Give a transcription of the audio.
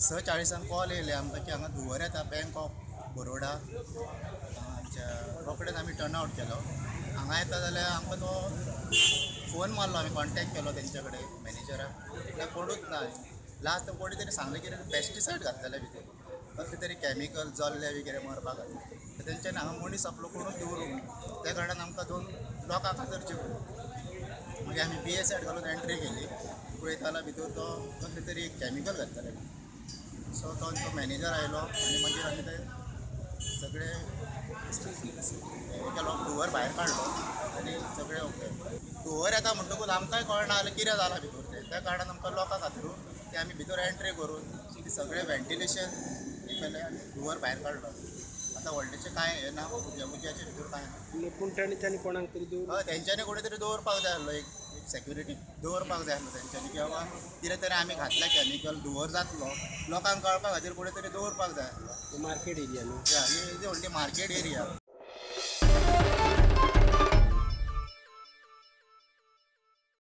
6:40 call येयले आमकां की हांगा धुंवर येता बँक ऑफ बरोडा. आमच्या रोखडेच आमी टर्न आवट केलो. हांगा येता जाल्यार आमकां तो फोन मारलो, आमी कॉन्टेक्ट केलो तेंच्या कडेन मॅनेजराक, म्हळ्यार कोणूच ना. लास्ट कोणी तरी सांगलें कितें पेस्टिसायड घातलेले भितर, कसले तरी कॅमिकल जल्ले बी कितें मरपाक खातीर. तेंच्यांनी हांगा मनीस आपलो कोणूच दवरूंक ना. त्या कारणान आमकां 2 लोकांक खातरचे पडले. मागीर आमी BSI घालून एंट्री केली. पळयता जाल्यार भितर तो कसले तरी एक कॅमिकल घातलेले. सो तो आमचो मॅनेजर आयलो आनी मागीर आमी ते सगळे केलो, धुंवर भायर काडलो आनी सगळे ओके. धुंवर येता म्हणटकूच आमकांय कळना जालें कितें जालां भितर तें. त्या कारणान आमकां लोकां खातरून ते आमी भितर एंट्री करून ते सगळें व्हेंटिलेशन हें केलें आनी धुंवर भायर काडलो. आतां व्हडलेशें कांय हें ना, उज्याचे भितर कांय ना. पूण तांणी कोणाक तरी दवर, हय, तेंच्यांनी कोणी तरी दवरपाक जाय आसलो, एक सेक्युरिटी दवरपाक जाय आसलो तेंच्यांनी, की बाबा कितें तरी आमी घातलें कॅमिकल धुंवर जातलो, लोकांक कळपा खातीर कोणी तरी दवरपाक जाय आसलो. मार्केट एरिया न्हू, ही व्हडली मार्केट एरिया.